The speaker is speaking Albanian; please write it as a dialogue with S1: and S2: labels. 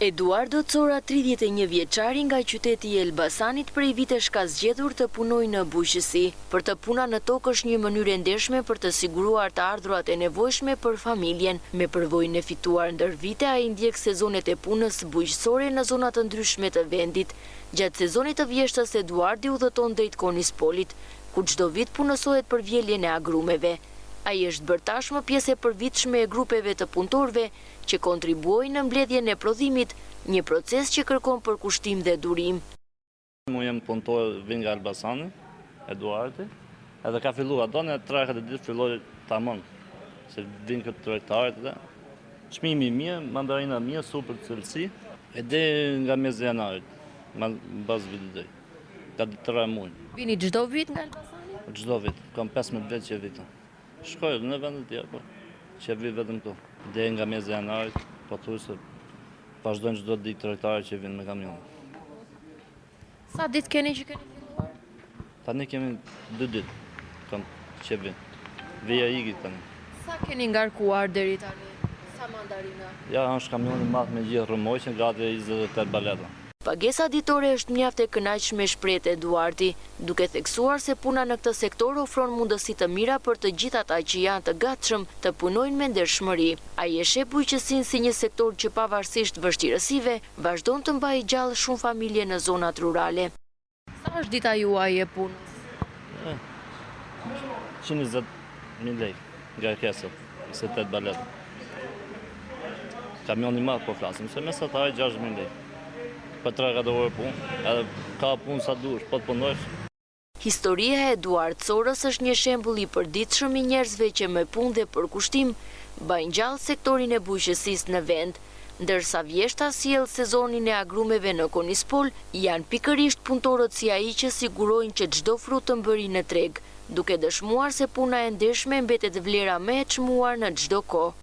S1: Eduardo Cora, 31 vjeçari nga qyteti i Elbasanit prej vitesh ka zgjedhur të punojë në bujqësi. Për të puna në tokë është një mënyrë e ndershme për të siguruar të ardhurat e nevojshme për familjen. Me përvojën e fituar ndër vite ai ndjek sezonet e punës bujqësore në zona të ndryshme të vendit. Gjatë sezonit të vjeshtës Eduardi udhëton drejt Konispolit, ku çdo vit punësohet për vjeljen e agrumeve. Ai është bërë tashmë pjesë e përvitshme e grupeve të punëtorëve që kontribuojnë në mbledhjen e prodhimit, një proces që kërkon përkushtim dhe durim.
S2: Unë jam punëtor, vij nga Elbasani, Eduardi, edhe ka filluar do në 3-4 ditë filloi tamam, se vijnë këto tregtarët dhe çmimi i mirë, mandarina mirë, super cilësi, e deri nga mesi i janarit, mbas vitit të ri, ka 3 muaj.
S1: Vini çdo vit nga Elbasani?
S2: Çdo vit, kam 15 vjet që vij. Shkoj edhe në vende të tjera, po që vi vetëm këtu. Deri nga mesi i janarit, pothuajse vazhdojnë çdo ditë tregtarët që vinë me kamion.
S1: Sa ditë keni që keni filluar?
S2: Tani kemi dy ditë kam që vi. Vija iki tani.
S1: Sa keni ngarkuar deri tani? Sa mandarina?
S2: Ja, është kamioni i madh me gjithë rrëmojqen, gati 28 baleta.
S1: Pagesa ditore është mjaft e kënaqshme shprehet Eduardi, duke theksuar se puna në këtë sektor ofron mundësi të mira për të gjithë ata që janë të gatshëm të punojnë me ndershmëri. Ai e sheh bujqësinë si një sektor që pavarësisht vështirësive, vazhdon të mbajë gjallë shumë familje në zonat rurale. Sa është dita juaj e punës?
S2: 120.000 lekë ngarkesat, 28 balet. Kamion i madh po flasim, se mesatare 6.000 lekë. Për 3-4 orë punë, edhe ka punë sa dush, po të punojsh.
S1: Historia e Eduard Corës është një shembull i përditshëm i njerëzve që me punë dhe përkushtim mbajnë gjallë sektorin e bujqësisë në vend. Ndërsa vjeshta sjell sezonin e agrumeve në Konispol, janë pikërisht punëtorët si ai që sigurojnë që çdo frut të mbërrijë në treg, duke dëshmuar se puna e ndershme mbetet vlera më e çmuar në çdo kohë.